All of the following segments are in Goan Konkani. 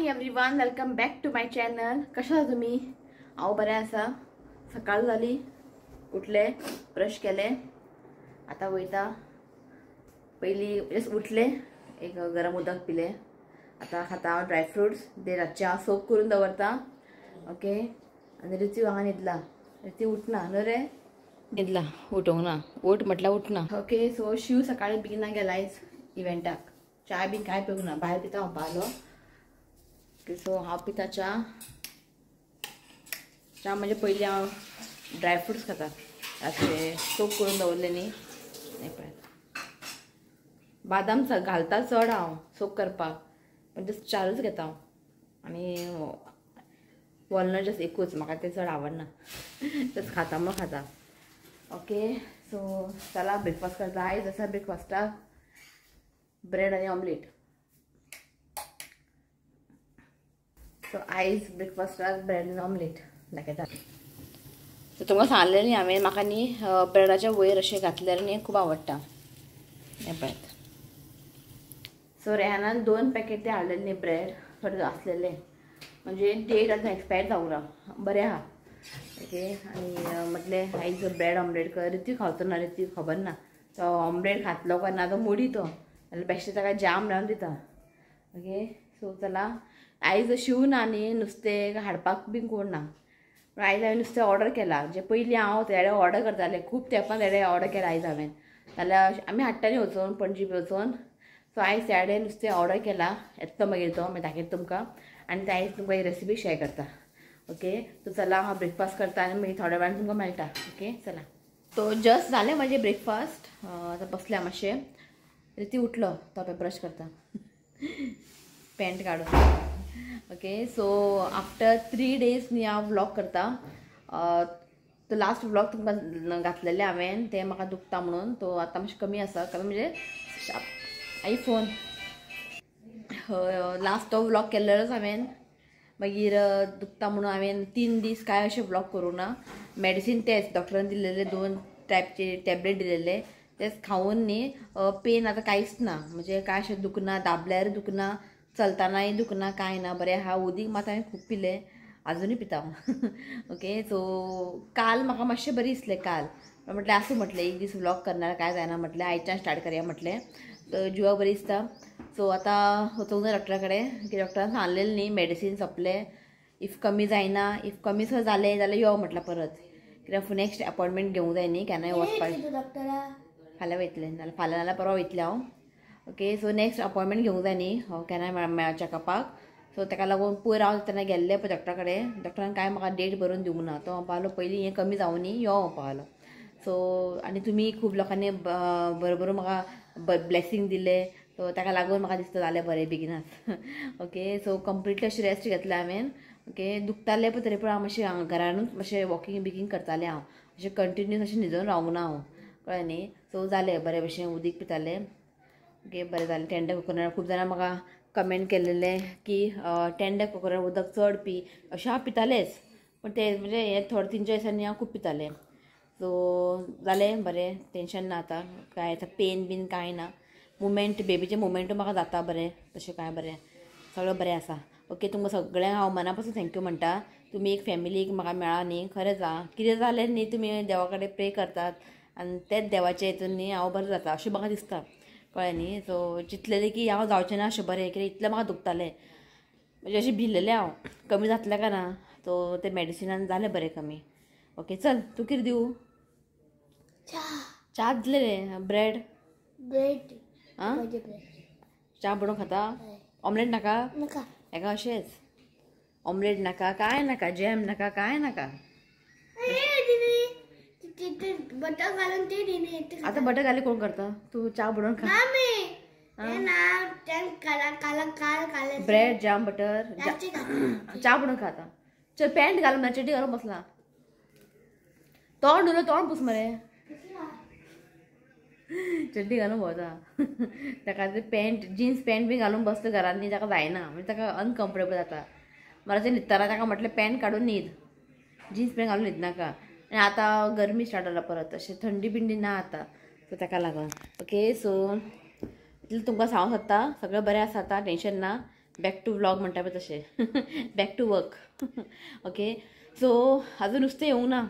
Morning everyone, welcome back to my channel. कशें आसा तुमी? हांव बरें आसा. सकाळ जाली, उठले, ब्रश केले, आतां वयता. पयलीं जस्ट उठले, एक गरम उदक पिले. आतां खाता हांव ड्राय फ्रुट्स, ते रातचे हांव सोक करून दवरता. ओके, आनी ऋतू हांगा न्हिदला. ऋतू उठना न्हू रे? न्हिदला, उठोवंक ना. उठ म्हटल्यार उठना. ओके, सो शिव सकाळी बेगिना गेला आयज इव्हेंटाक. चाय बी कांय पिवंक ना, भायर पिता म्हणपालो. सो हांव पिता च्या. च्या म्हणजे पयलीं हांव ड्राय फ्रुट्स खाता, रातचे सोक करून दवरले न्ही. हें पळयात, बादाम घालता चड हांव सोक करपाक, पण जस्ट चारूच घेता हांव. आनी वॉलनट जस्ट एकूच, म्हाका ते चड आवडना, जस्ट खाता म्हूण खाता. ओके, सो चला ब्रेकफास्ट करता. आयज आसा ब्रेकफास्टाक ब्रेड आनी ऑमलेट. सो आयज ब्रेकफास्टाक ब्रेड आनी ऑमलेट दाखयता. सो तुमकां सांगलें न्ही हांवें, म्हाका न्ही ब्रेडाच्या वयर अशें घातल्यार न्ही खूब आवडटा. हें पळयात. सो रेहानान 2 पॅकेट ते हाडलेले न्ही ब्रेड, थोडे आसलेले, म्हणजे डेट आतां एक्सपायर जावंक ना, बरें आहा. ओके, आनी म्हटलें आयज ब्रेड ऑमलेट कर. ऋतू खावचो ना, ऋतू खबर ना तो ऑमलेट खातलो काय ना, तो मोडी तो, जाल्यार बेश्टें ताका जाम लावन दिता. ओके, सो चला आयज शिव ना न्ही, नुस्तें हाडपाक बी कोण ना, पूण आयज हांवें नुस्तें ऑर्डर केलां. जे पयलीं हांव तेडे ऑर्डर करतालें, खूब तेंपान तेडे ऑर्डर केलां आयज हांवें. जाल्यार आमी हाडटालीं वचोन पणजी बी वचोन. सो आयज तेडे नुस्तें ऑर्डर केलां, येतलो मागीर तो, मागीर दाखयता तुमकां. आनी ते आयज तुमकां ही रेसिपी शेअर करता. ओके, सो चला हांव ब्रेकफास्ट करता आनी मागीर थोड्या वेळान तुमकां मेळटा. ओके, चला. तो जस्ट जालें म्हाजें ब्रेकफास्ट. आतां बसल्या मातशें. ऋतू उठलो, तो पळय ब्रश करता, पॅन्ट काडून. ओके, सो आफ्टर 3 डेज न्ही हांव व्लॉग करता. तो लास्ट व्लॉग तुमकां घातलेले हांवें, ते म्हाका दुखता म्हणून, तो आतां मातशें कमी आसा. कमी म्हणजे I phone last तो व्लॉग केल्लोच हांवें. मागीर दुखता म्हणून हांवें 3 दीस कांय अशें व्लॉग करूं ना. मेडिसीन तेच डॉक्टरान दिलेले, 2 टायपचे टॅबलेट दिलेले, तेच खावन न्ही पेन आतां कांयच ना, म्हणजे कांय अशें दुखना, दाबल्यार दुखना, चलतनाय दुखना, कांय ना, बरें आहा. उदीक मात हांवें खूब पिलें, आजुनूय पिता हांव. ओके, सो काल म्हाका मातशें बरें दिसलें. काल म्हटलें आसूं, म्हटलें एक दीस व्लॉग करणार कांय जायना, म्हटलें आयच्यान स्टार्ट करया म्हटलें. तर जिवाक बरें दिसता. सो आतां वचूंक जाय डॉक्टरा कडेन, की डॉक्टरान सांगलेलें न्ही मेडिसीन सोंपलें, if कमी जायना, if कमी सर जालें जाल्यार यो म्हटलां परत, कित्याक नेक्स्ट अपॉयंटमेंट घेवंक जाय न्ही, केन्नाय वचपाक. फाल्यां वयतलें, नाल्यार फाल्यां नाल्यार परवां वयतलें हांव. ओके, सो नेक्स्ट अपॉयंटमेंट घेवंक जाय न्ही केन्नाय चॅकअपाक. सो ताका लागून पयर हांव तेन्ना गेल्लें पळय डॉक्टरा कडेन, डॉक्टरान कांय म्हाका डेट बरोवन दिवंक ना. तो म्हणपालो पयलीं हें कमी जावं न्ही, यो म्हणपालो. सो आनी तुमी खूब लोकांनी बरोबर म्हाका ब्लेसींग दिलें, सो ताका लागून म्हाका दिसता जालें बरें बेगिनाच. ओके, सो कंप्लिटली अशें रेस्ट घेतलें हांवें. ओके, दुखतालें पळय तरी पूण हांव मातशें घरानूच मातशें वॉकिंग बिकींग करतालें हांव, अशें कंटिन्यूस अशें न्हिदून रावंक ना हांव, कळ्ळें न्ही. सो जालें बरें भशेन, उदीक पितालें. ओके, बरें जालें. टेंडर कोकोनट खूब जाणां म्हाका कमेंट केलेलें की टेंडर कोकोनट उदक चड पी, अशें हांव पितालेंच, पूण तें म्हणजे हें थोडे 3-4 दिसांनी हांव खूब पितालें. सो जालें बरें, टेंशन ना आतां कांय, आतां पेन बीन कांय ना. मुवमेंट, बेबीचें मुवमेंटूय म्हाका जाता बरें, तशें कांय बरें, सगळें बरें आसा. ओके, तुमकां सगळ्यांक हांव मना पासून thank you म्हणटा. तुमी एक फॅमिलीक म्हाका मेळ्ळा न्ही, खरेंच आं, कितें जालें न्ही तुमी देवा कडेन प्रे करतात आनी तेच देवाच्या हितून न्ही हांव बरें जाता अशें म्हाका दिसता, कळ्ळें न्ही. सो चिंतलेलें की हांव जावचें ना अशें बरें, कित्याक इतलें म्हाका दुखतालें, म्हणजे अशें भिल्लेलें हांव कमी जातलें काय ना. सो ते मेडिसिनान जालें बरें कमी. ओके, चल तूं कितें दिवं? च्या दिलें रे, ब्रेड ब्रेड आं, च्या बडोवन खाता? ऑमलेट नाका? हेका अशेंच ऑमलेट नाका, कांय नाका, जॅम नाका, कांय नाका. बटर घालून ते आतां बटर घाली कोण करता? तूं च्या बडोवन खा. ब्रेड जाम बटर च्या बडोवन खाता. चल पॅन्ट घाल मरे, चड्डी घालून बसला, तोंड धुलो, तोंड पुस मरे, चड्डी घालून भोंवता. ताका ते पॅन्ट, जिन्स पॅन्ट बी घालून बसता घरान न्ही, ताका जायना, म्हणजे ताका अनकम्फर्टेबल जाता. मला न्हिदतना ताका म्हटलें पॅन्ट काडून न्हीद, जिन्स पॅन्ट घालून न्हिदनाका. आनी आतां गरमी स्टार्ट जाला परत, अशें थंडी बिंडी ना आतां, सो ताका लागून. ओके, सो इतलें तुमकां सांगूंक सोदता. सगळें बरें आसा आतां, टेंशन ना. बॅक टू व्लॉग म्हणटा पळय तशें back to work. Okay so अजून नुस्तें येवंक ना,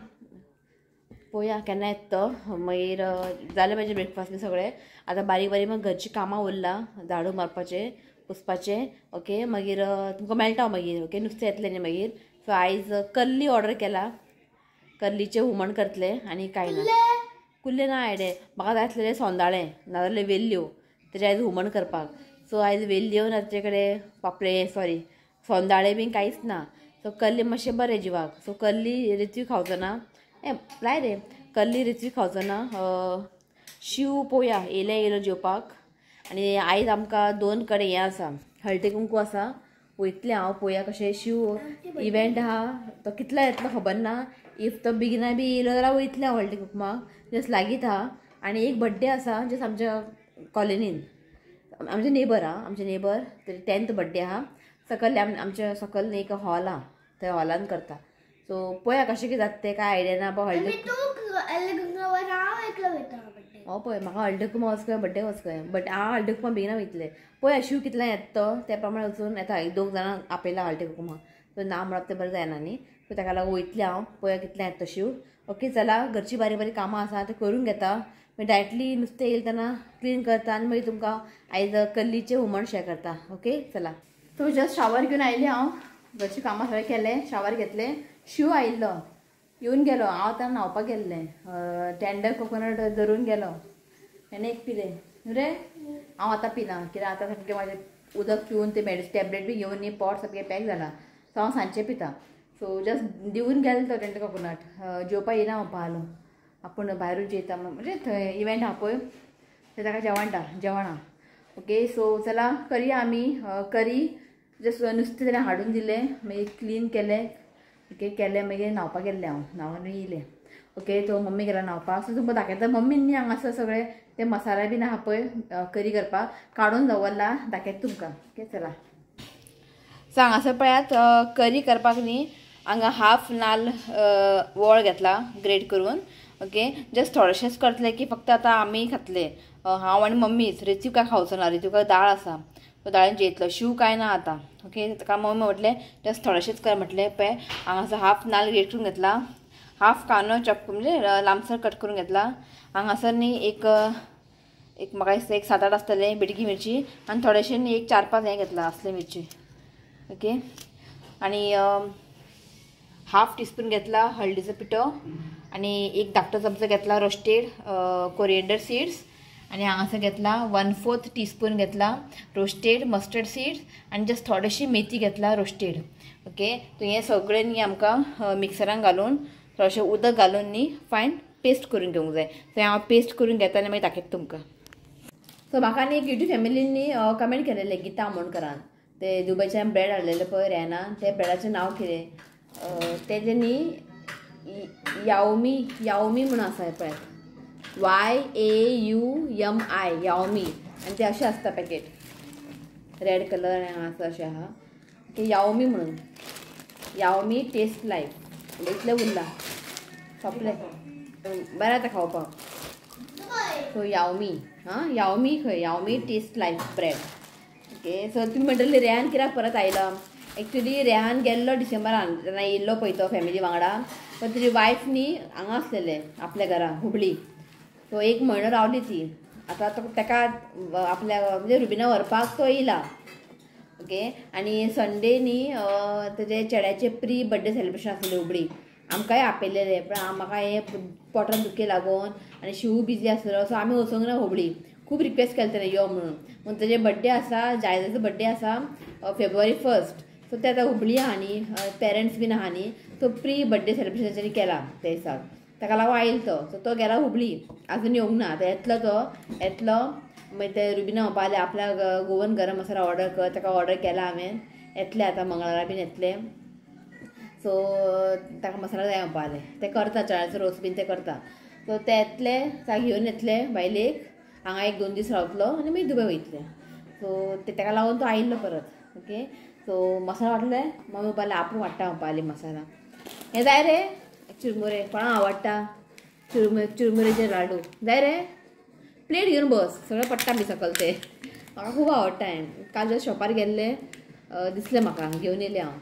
पळोवया केन्ना येता तो. मागीर जालें म्हाजें ब्रेकफास्ट बी सगळें. आतां बारीक बारीक मागीर घरचीं कामां उरलां, झाडू मारपाचें, पुसपाचें. ओके मागीर तुमकां मेळटा मागीर. ओके नुस्तें येतलें न्ही मागीर. सो आयज कल्ली ऑर्डर केला, कल्लीचें हुमण करतलें आनी कांय ना. कुल्ले ना आयडे, म्हाका जाय आसलेलें सोंदाळें नाजाल्यार वेल्ल्यो, तेजें आयज हुमण करपाक. सो आयज वेल्ल्यो ना तेजे कडेन, पापळे सॉरी सोंदाळे बीन कांयच ना. सो कल्ली मातशें बरें जिवाक. सो कल्ली रित्वी खावचो ना, ए लाय रे, कल्ली रित्वी खावचो ना. शीव पोवया येयले येयलो जेवपाक. आनी आयज आमकां 2 कडेन हें आसा, हळदी कुंकू आसा, वयतलें हांव पोवया कशें. शीव इव्हेंट आहा तो कितलो येतलो खबर ना, if तो बेगिना बी येयलो जाल्यार वयतलें हांव हळदी कुंकमाक, जस्ट लागींच आहा. आनी एक बड्डे आसा जस्ट आमच्या कॉलनीन, आमचे नेबर आहा, आमचे नेबर तेजे 10th birthday आहा. सकयल आमच्या सकयल एक हॉल आहा, थंय हॉलान करता. सो पळया कशें कितें जाता तें, कांय आयडिया ना. हळदी हो पळय म्हाका हळदी कुंकमा वचपाक, बड्डे वचपाक, बट हांव हळदी कुंकमा बेगिना वयतलें. पळया शीव कितल्या येता तो त्या प्रमाणे वचून येता. एक 2 जाणां आपयला हळदी कुंकमा, सो ना म्हणप तें बरें जायना न्ही. सो ताका लागून वयतलें हांव, पळया कितलें येता तो शीव. ओके चला घरची बारीक बारीक कामां आसा तें करून घेता. मागीर डायरेक्टली नुस्तें येयलें तेन्ना क्लीन करता आनी मागीर तुमकां आयज कल्लीचें हुमण शेअर करता. ओके चला. सो जस्ट शावर घेवन आयलें हांव, घरचीं कामां सगळें केलें, शावर घेतलें. शीव आयिल्लो, येवन गेलो. हांव आतां न्हांवपाक गेल्लें, टेंडर कोकोनट धरून गेलो, आनी एक पिलें रे. हांव आतां पिना, कित्याक आतां सामकें म्हाजें उदक पिवन ते मेडिसिन टॅबलेट बी घेवन न्ही पोट सामकें पॅक जाला. सो हांव सांजचें पिता. सो जस्ट दिवन गेलो तो टेंडर कोकोनट. जेवपाक येयना म्हणपा आलो, आपूण भायरूच जेयता म्हणजे थंय इव्हेंट आहा पळय थंय ताका जेवणटा, जेवण आहा. ओके सो चला करया आमी करी. जस्ट नुस्तें ताणें हाडून दिलें, मागीर क्लीन केलें. ओके केलें, मागीर न्हांवपाक गेल्लें हांव, न्हांवन येयलें. ओके तो मम्मी गेला न्हांवपाक. सो तुमकां दाखयता मम्मीन न्ही हांगासर सगळें ते मसाला बीन आहा पळय करी करपाक काडून दवरला, दाखयता तुमकां. ओके चला. सो हांगासर पळयात करी करपाक न्ही हांगा हाफ नाल्ल वोळ घेतला ग्रेट करून. ओके जस्ट थोडेशेंच करतले की फक्त आतां आमी खातले, हांव आनी मम्मीच. रित्वी काय खावचो ना, रित्वी काय दाळ आसा, तो दाळीन जेयतलो. शीव कांय ना आतां. ओके ताका मम्मी म्हटलें जस्ट थोडेशेंच कर म्हटलें. पळय हांगासर हाफ नाल्ल ग्रेट करून घेतला, हाफ कांदो चॉप म्हणजे लांबसर कट करून घेतला. हांगासर न्ही एक एक म्हाका दिसता एक 7-8 आसतले बेडगी मिरची, आनी थोडेशें न्ही एक 4-5 हें घेतला असले मिरची. ओके आनी हाफ टीस्पून घेतला हळदीचो पिठो, आनी एक धाकटो चमचो घेतला रोस्टेड कोरिएंडर सीड्स, आनी हांगासर घेतला 1/4 टीस्पून घेतला रोस्टेड मस्टर्ड सीड्स, आनी जस्ट थोडेशी मेथी घेतला रोस्टेड. ओके तो हें सगळें न्ही आमकां मिक्सरान घालून थोडेशें उदक घालून न्ही फायन पेस्ट करून घेवंक जाय. सो हांव पेस्ट करून घेता आनी मागीर दाखयता तुमकां. सो म्हाका न्ही एक यूट्यूब फॅमिलीन न्ही कमेंट केलेलें गीता आमोणकरान, ते दुबयच्यान ब्रेड हाडलेलें पळय रेना, ते ब्रेडाचें नांव कितें तेजें न्ही याओमी, याओमी म्हणून आसा पळय, YAUMI याओमी. आनी ते अशें आसता पॅकेट, रेड कलर आनी हांगासर अशें आहा. ओके याओमी म्हणून, याओमी टेस्ट लायफ. इतलें उरलां सोंपलें, बरें जाता खावपाक. सो याओमी, हां याओमी खंय, Yaomi taste life bread. Okay so तुमी म्हणटले रेहान कित्याक परत आयला. एक्चुली रेहान गेल्लो डिसेंबरान, तेन्ना येयल्लो पळय तो फॅमिली वांगडा, पण तुजी वायफ न्ही हांगा आसलेलें आपल्या घरा हुबळी. सो 1 म्हयनो रावली ती. आतां तो ताका आपल्या म्हणजे रुबिना व्हरपाक तो येयला. ओके आनी संडे न्ही तेजे चेड्याचे प्री बड्डे सेलिब्रेशन आसलेलें हुबळी, आमकांय आपयलेलें, पण म्हाका हें पोटान दुखी लागून आनी शिवू बिजी आसलो, सो आमी वचूंक ना हुबळी. खूब रिक्वेस्ट केलें तेणें यो म्हणून. पूण तेजे बड्डे आसा, जायजाचो बड्डे आसा फेब्रुवारी 1. सो ते आतां हुबळी आहा न्ही, पेरंट्स बीन आहा न्ही, सो प्री बड्डे सेलिब्रेशन तेणी केला त्या दिसाक, ताका लागून आयलो तो. सो तो गेला हुबळी, आजून येवंक ना. आतां येतलो तो, येतलो मागीर ते रुबिना म्हणपा लागलें आपल्याक गोवन गरम मसाला ऑर्डर कर, ताका ऑर्डर केला हांवें, येतले आतां मंगळारा बीन येतले. सो ताका मसाला जाय म्हणपा लागलें, ते करता चण्याचो रोस बीन ते करता. सो ते येतले, ताका घेवन येतले बायलेक, हांगा 1-2 दीस रावतलो आनी मागीर दुबय वयतले. सो ते ताका लागून तो आयिल्लो परत. ओके सो मसाला वाटले, मम्मी म्हणपा लागली आपूण वाडटा म्हणपा लागली मसाला. हें जाय रे चिरमुरे, कोणाक आवडटा चिरमुरेचे लाडू जाय रे, प्लेट घेवन बस, सगळें पडटा बी सकल ते. म्हाका खूब आवडटा हें. काल जस्ट शॉपार गेल्लें, दिसलें म्हाका घेवन येयलें हांव.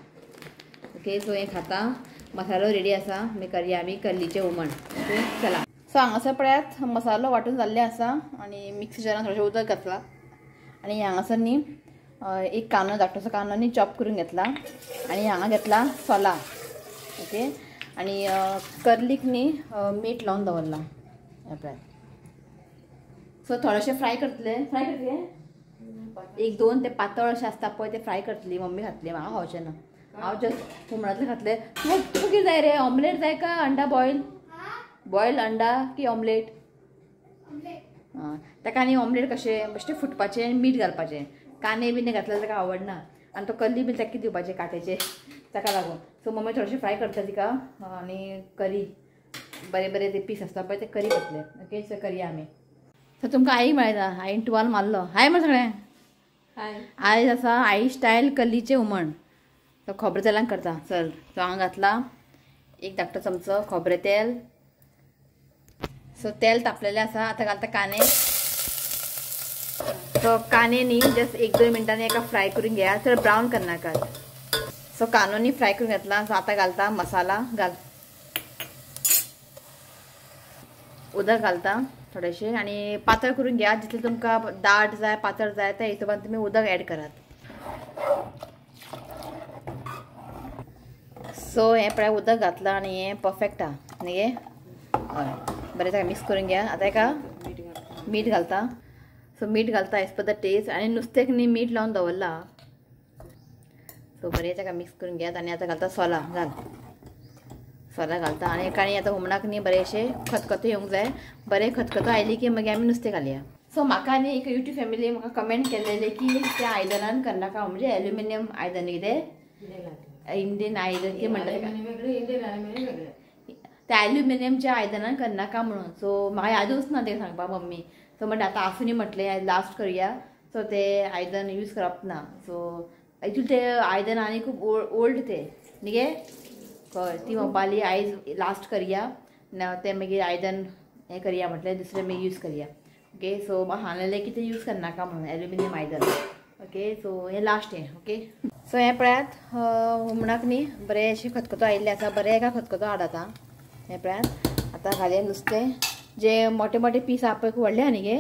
ओके सो हें खाता मसालो रेडी आसा. मागीर करया आमी कल्लीचें हुमण. ओके चला. सो हांगासर पळयात मसालो वांटून जाल्ले आसा आनी मिक्सी जारान थोडेशें उदक घातलां आनी हांगासर न्ही एक कांदो धाकटोसो कांदो न्ही चॉप करून घेतला आनी हांगा घेतला सोला. ओके आनी कर्लीक न्ही मीठ लावन दवरलां हें पळयात. सो थोडेशें फ्राय करतले, फ्राय करतले एक दोन ते पातळ अशें आसता पळय ते फ्राय करतली मम्मी खातली, म्हाका खावचें ना. हांव जस्ट हुमणांतलें खातलें. तुका कितें जाय रे, ऑमलेट जाय काय अंडा बॉयल? बॉयल अंडा की ऑमलेट? आं ताका न्ही ऑमलेट कशें बेश्टें फुटपाचें आनी मीठ घालपाचें, कांदे बीन घातल्यार ताका आवडना आनी तो कल्ली बीन ताका कितें दिवपाचें काट्याचें ताका लागून. सो मम्मी थोडेशें फ्राय करता तिका आनी करी बरे बरे ते पीस आसता पळय ते करी करतले. ओके सो करया आमी. सो तुमकां आई मेळटा, आईन टुवाल मारलो. हाय म्हण सगळें. आयज आसा आई स्टायल कल्लीचें हुमण. तो खोबरें तेलान करता. चल तो हांगा घातला एक धाकटो चमचो खोबरें तेल. सो तेल तापलेलें आसा. आतां घालता कांदे. सो कांदे न्ही जस्ट 1-2 मिनटांनी एका फ्राय करून घेया, चड ब्रावन करनाकात. सो कांदो न्ही फ्राय करून घेतला. सो आतां घालता मसाला, घाल उदक घालता थोडेशें आनी पातळ करून घेया. जितलें तुमकां दाट जाय पातळ जाय त्या हिशोबान तुमी उदक एड करात. सो हें पळय उदक घातलां आनी हें परफेक्ट आहा न्ही गे. हय बरें ताका मिक्स करून घेया. आतां एका मीठ घालता. सो मीठ घालता एज पर the test आनी नुस्त्याक न्ही मीठ लावन दवरलां. सो बरें ताका मिक्स करून घेयात आनी आतां घालता सोलां, घाल सोलां घालता आनी एका आतां हुमणाक न्ही बरेंशें खतखतें येवंक जाय. बरें खतखतो आयली की मागीर आमी नुस्तें घालया. सो म्हाका न्ही एक यूट्यूब फॅमिली म्हाका कमेंट केलेली की त्या आयदनान करनाका, म्हणजे एल्युमिनियम आयदन कितें इंडियन आयदन कितें म्हणटा त्या एल्युमिनियमच्या आयदनान करनाका म्हणून. सो म्हाका यादूच ना तें सांगपाक मम्मी. सो म्हणटा आतां आसूनी म्हटलें लास्ट करया. सो ते आयदन यूज करप ना. सो एक्चुली ते आयदन आनी खूब ओल्ड ते न्ही गे. कळ ती म्हणपाली आयज लास्ट करया ना ते मागीर आयदन हें करया म्हटलें दुसरें मागीर यूज करया. ओके सो म्हाका सांगलेलें की तें यूज करनाका म्हणून एल्युमिनियम आयदन. ओके सो हें लास्ट हें. ओके सो हें पळयात हुमणाक न्ही बरें अशें खतखतो आयिल्लें आसा. बरें एका खतखतो हाड आतां. हें पळयात आतां घालया नुस्तें. जे मोटे मोटे पीस आहा पळय खूब व्हडले आहा न्ही गे,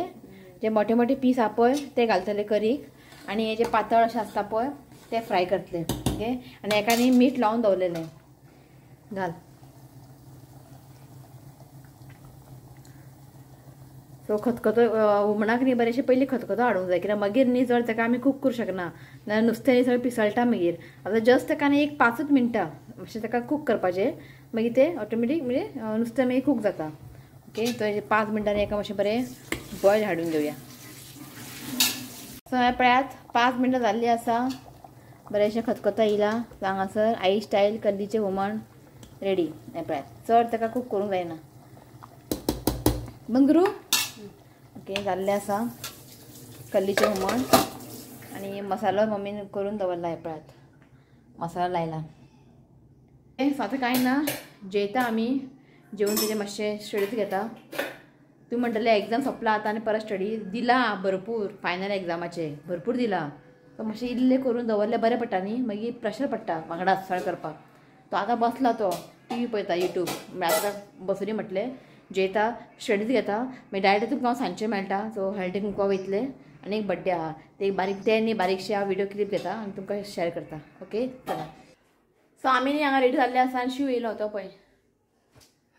जे मोटे मोटे पीस आहा पळय ते घालतले करीक आनी हे जे पातळ अशें आसता पळय ते फ्राय करतले. ओके आनी हेका न्ही मीठ लावन दवरलेलें घाल. सो खतखतो हुमणाक न्ही बरेंशें पयलीं खतखतो हाडूंक जाय कित्याक मागीर न्ही चड ताका आमी कूक करूं शकना, नाल्यार नुस्तें न्ही सगळें पिसळटा मागीर. आतां जस्ट ताका न्ही एक 5 मिनटां मातशें ताका कूक करपाचें, मागीर तें ऑटोमॅटीक म्हणजे नुस्तें मागीर कूक जाता. ओके तो 5 मिनटांनी एका मातशें बरें बॉयल हाडून घेवया. सो हें पळयात 5 मिनटां जाल्लीं आसा. बरेंशें खतखतो येयला. हांगासर आई स्टायल कल्लीचें हुमण रेडी. हें पळयात चड ताका कूक करूंक जायना. बंद करूं. ओके जाल्लें आसा कल्लीचें हुमण आनी मसालो मम्मीन करून दवरला. हें पळयात मसालो लायला. सो आतां कांय ना, जेयता आमी. जेवन तेजें मातशें स्टडीज घेता. तूं म्हणटलें एग्जाम सोंपला आतां आनी परत स्टडी दिला भरपूर, फायनल एग्जामाचे भरपूर दिला. सो मातशें इल्लें करून दवरलें बरें पडटा न्ही, मागीर प्रेशर पडटा वांगडा सगळें करपाक. तो आतां बसला तो टी व्ही पळयता यूट्यूब. आतां बसुनी म्हटलें जेयता स्टडीज घेता. मागीर डायरेक्ट तुमकां हांव सांजचें मेळटा. सो हळदी कुंकवा वयतलें आनी एक बड्डे आहा ते एक बारीक ते न्ही बारीकशे हांव व्हिडियो क्लिप घेता आनी तुमकां शेअर करता. ओके चला. सो आमी न्ही हांगा रेडी जाल्ले आसा आनी शिव येयलो तो पळय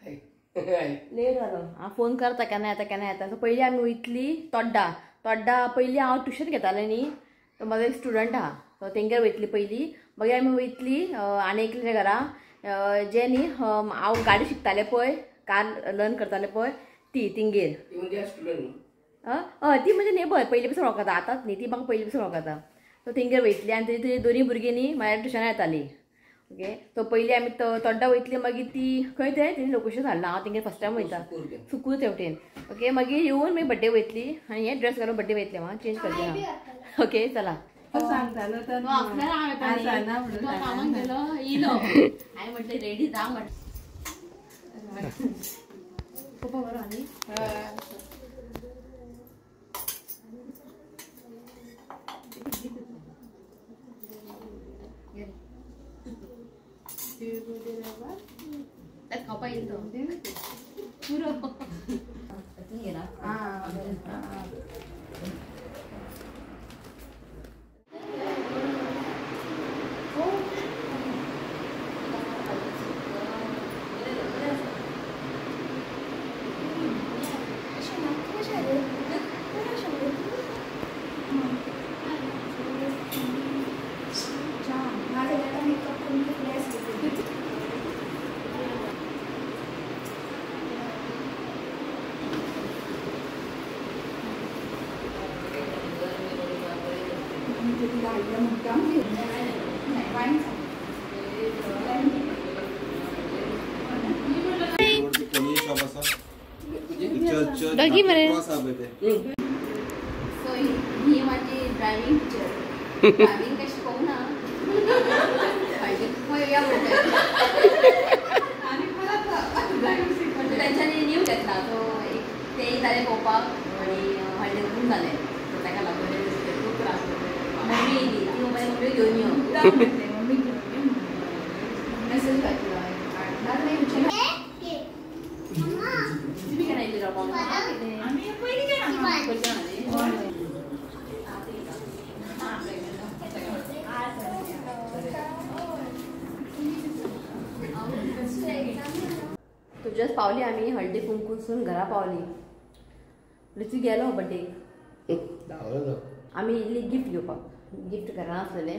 लेट जालो. हांव फोन करता केन्ना येता केन्ना येता. सो पयलीं आमी वयतली तोड्डा. तोड्डा पयलीं हांव ट्युशन घेतालें न्ही, तो म्हाजो एक स्टुडंट आहा सो तेंगेर वयतली पयलीं. मागीर आमी वयतली आनी एकल्या घरा जे न्ही हांव गाडी शिकतालें पळय, कार लर्न करतालें पळय ती तिंगेर. हय ती म्हणजे नेबर पयलीं पासून वळखता, आतांच न्ही ती म्हाका पयलीं पासून वळखता. सो तेंगेर वयतली आनी तेजी दोनी भुरगीं न्ही म्हाज्या ट्युशनाक येतालीं. ओके सो पयलीं आमी तोड्डा वयतली, मागीर ती खंय तें तेणी लोकेशन हाडलां. हांव तेंगेर फर्स्ट टायम वयता सुकूर तेवटेन. ओके मागीर येवन मागीर बड्डे वयतली आनी हे ड्रेस घालून बड्डे वयतलें हांव चेंज करतलें हांव. ओके चला. हांवें म्हटलें रेडी जा म्हटलें. बरो न्ही डगी मरे. सो ही माझी ड्रायव्हिंग टीचर. ड्रायव्हिंग कशी पाहू ना त्यांच्यानी न्यू घेतला तो एक ते जाले पळोवपाक आनी व्हडले रूम जाले ताका लागून खूब त्रास. मम्मी येयली ती मम्मी मम्मी घेवन यो मम्मी घेवन मेसेज घातला. तुमी केन्ना येयली रावपाक? तुझ्याच पावली आमी हळदी कुंकूसून घरा पावली. ऋतू गेलो बड्डेक. आमी इल्ली गिफ्ट घेवपाक गिफ्ट घरान आसलेले.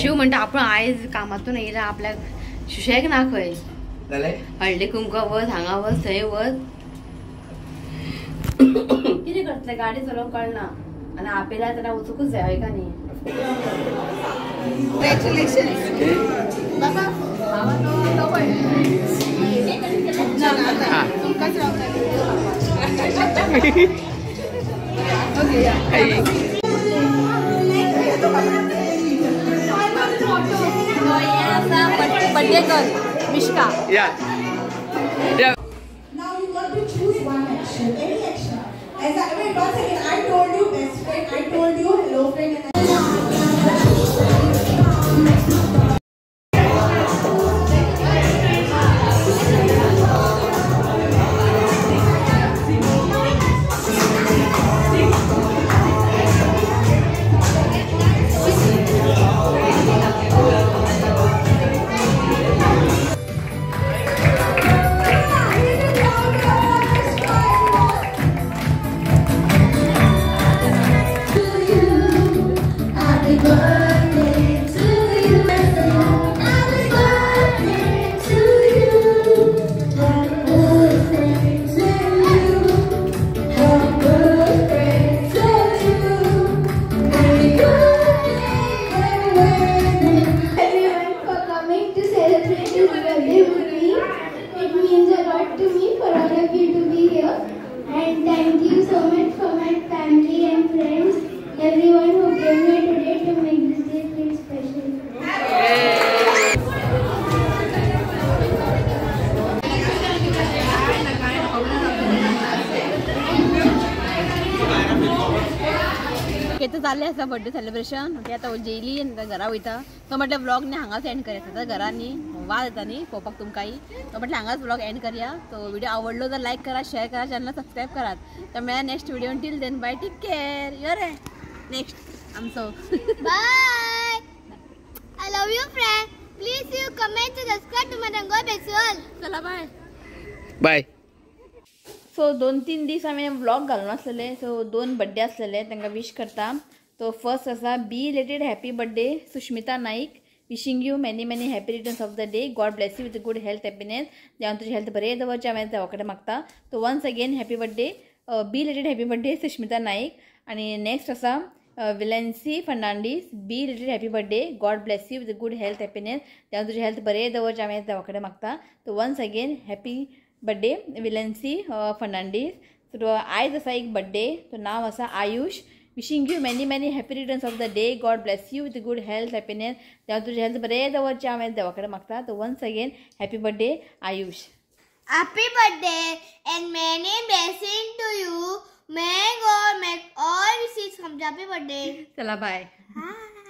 शिव म्हणटा आपण आयज कामातून येयला आपल्याक सुशेग ना खंय. हळदी कुंकू वच हांगा वच थंय वच कितें करतले गाडी चलोवंक कळना आनी आपयला जाल्यार वचूंकूच जाय हय का न्ही. Birthday girl Mishka. Yeah. Yeah. Now you got to choose one action, any action. As I wait 1 second, I told you best friend, I told you hello friend, and जालें आसा बर्थडे सेलिब्रेशन. ते आतां जेयली आनी घरा वयता. तो म्हटलें व्लॉग न्ही हांगाच एंड करया. आतां घरा न्ही वाज येता न्ही पळोवपाक तुमकांय. तो म्हटलें हांगाच व्लॉग एंड करया. तो व्हिडिओ आवडलो तर लायक करा, शेअर करा, चॅनल सबस्क्रायब करात. तर मेळया next video. Till then bye, take care. यो रे नेक्स्ट आमचो bye. I love you friend. Please you comment subscribe to my Rangol Bexwal. चला बाय बाय. सो 2-3 दीस आमी व्लॉग घालून आसलेले. सो 2 बड्डे आसलेले तांकां विश करता. तो फर्स्ट आसा belated happy birthday Sushmita Naik. Wishing you many many happy returns of the day. God bless you with good health happiness. देवान तुजी हेल्थ बरें दवरचें हांवें देवा कडेन मागता. तो once again happy birthday belated happy birthday Sushmita Naik. आनी नेक्स्ट आसा Vilency Fernandes belated happy birthday. God bless you with good health happiness. देवान तुजी हेल्थ बरें दवरचें हांवें देवा कडेन मागता. तो once again happy birthday Vilency Fernandes. So आयज आसा एक बड्डे. तो नांव आसा Ayush. Wishing you many many happy returns of the day. God bless you with good health happiness. देवा तुजी हेल्थ बरें दवरचें हांवें देवा कडेन मागता. तो once again happy birthday Ayush. Happy birthday and many blessing to you. May God make all wishes come. Happy birthday. चला बाय. हाय.